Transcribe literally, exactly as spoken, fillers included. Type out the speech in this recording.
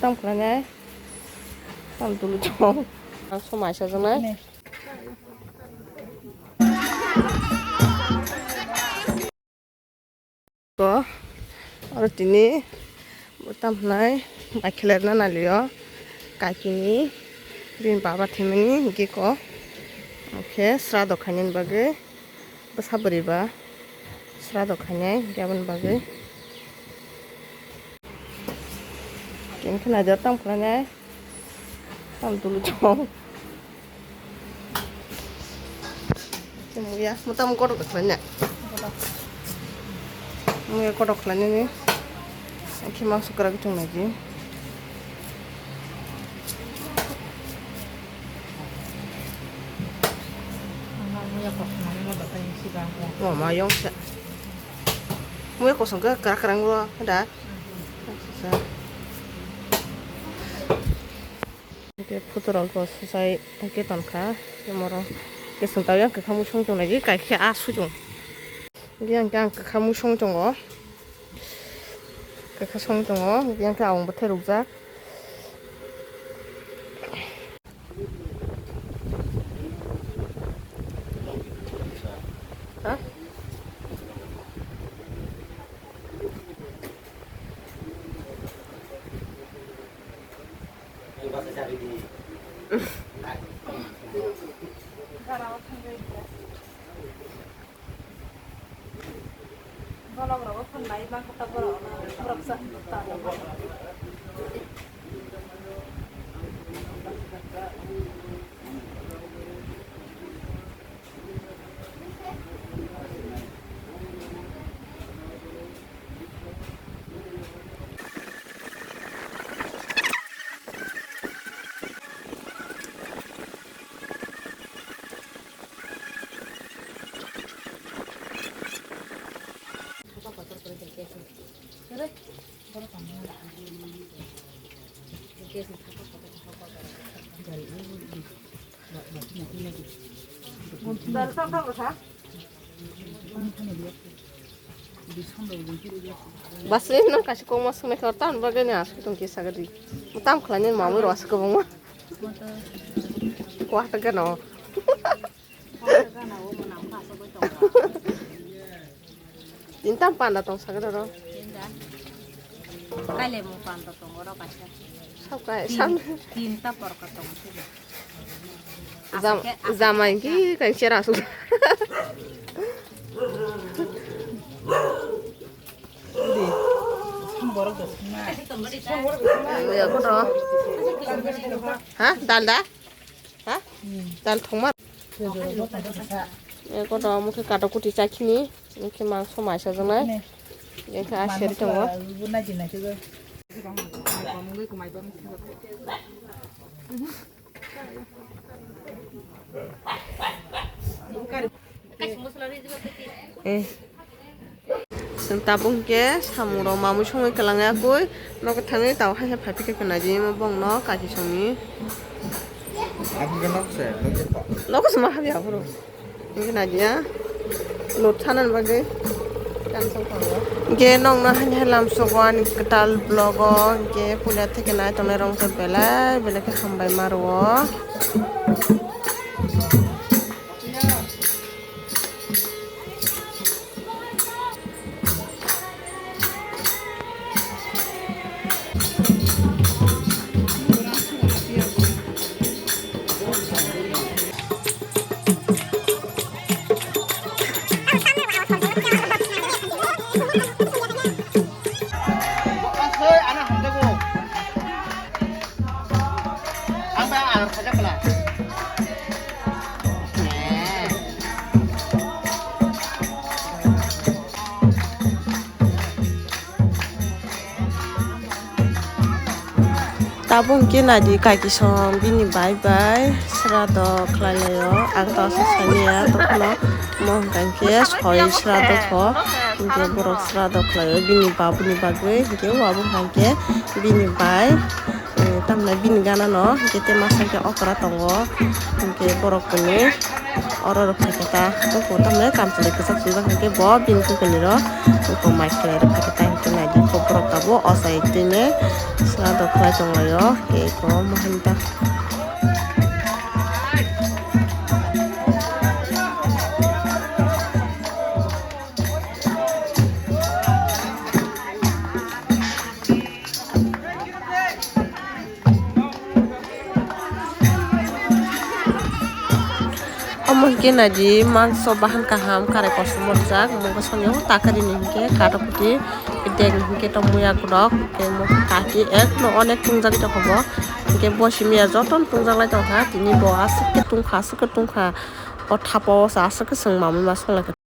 Tam khlainai. Tam tulu chong. Ang somai sajaknai. Ko oro tini tam hwnai bai khelerna nalio kakini bini baba thwimani hwnkhe ko hwnkhe sra dokhainani bagwi bwsa bwrwi ba sra dokhainai hwnkhe aboni bagwi kini khe naijak tam khlainai. Tam tulu chong. Muya, mutam kotor khlaina. Muya kotor khlaina ni. Akhi mangso kwrak chong naji. Mama yong sa. Muya kosong kwrak kwrak ro da. Hwnkhe photo rok bo swchai tongkhe tongkha, tei moro kesung tao yang kwkhwrang mui song tong nai, kaikhe a sujung. Yang khe ang kwkhwrang mui song tongo, kwkhwrang song tongo, yang khe ang bwthai rwkjak. Ha? Basri no kasi kok mas kena kau tan bagai ni asuk tong kisa gadi. Tam khlai ni mamu ro asuk kobong ma. Kuat gano. Tinta panda tong sagada ro. Tinta. Kaile mo panda tong oro kaisa. Sab kai, tin, sam. Tinta porka tong sini. Jam-, asake, asake jamai ki kaisa. Kai chera su. Udi. Sam borok da sungma. Ya, koto. Ha? Dal da? Ha? Dal thongma. Eko to omo khe kato kuti chakhini, omo khe mangso mai sajaknai. Omo khe a seri tongo. Eh. Chwng tabuk hwnkhe samung rok mamui songwi kwlangya koi nogo thangwi tao hai hai phaiphikhe khwnadi omo bongno kaki songni. Nogo se ma habya aphuru hwnkhe nadiya load sanani bagwi. Hwnkhe nokno hai hai lamsogo ani kwtal vlog o hwnkhe puila theke nai tongnai rok belai belai khe hambai ma rwo. Ang ba ang sajak pala. Tabuk hwnkhe naidi kaki song bini bai bai srado khlai laio. Ang to aswk sani ya, tokno mo hwnkha hwnkhe soi srado kho. Hwnkhe borok srado khlaio bini babuni bagwi. Hwnkhe o abo hwnkha hwnkhe bini bai. Eh, tamni bini gana no hwnkhe tei masa hwnkhe okra tongo, hwnkhe borok kwnwi oro rw phaikhe ta, tamni kamchwlwi kwchak swijak hwnkhe bo bini kwkani ro mai khlai rw phaikhe ta, hwnkhe naidi kok borok. Tabuk o side tine sa dokhwlai tonglaio, eko mahan ta. Omo hinkhe naidi mangso bahan kaham karai kosom rijak, omo wngkha songya o takari ni hinkhe kataputi, dek ni hinkhe tongmui yakrok, tei omo kaki ekno onek tungjagwi tongkha bo, hinkhe bo simi ya jotono tungjaklai tongkha, tini bo aswk khe tungkha, aswk khe tungkha, o thapa o se aswk khe chwng mamui ma songlai kha.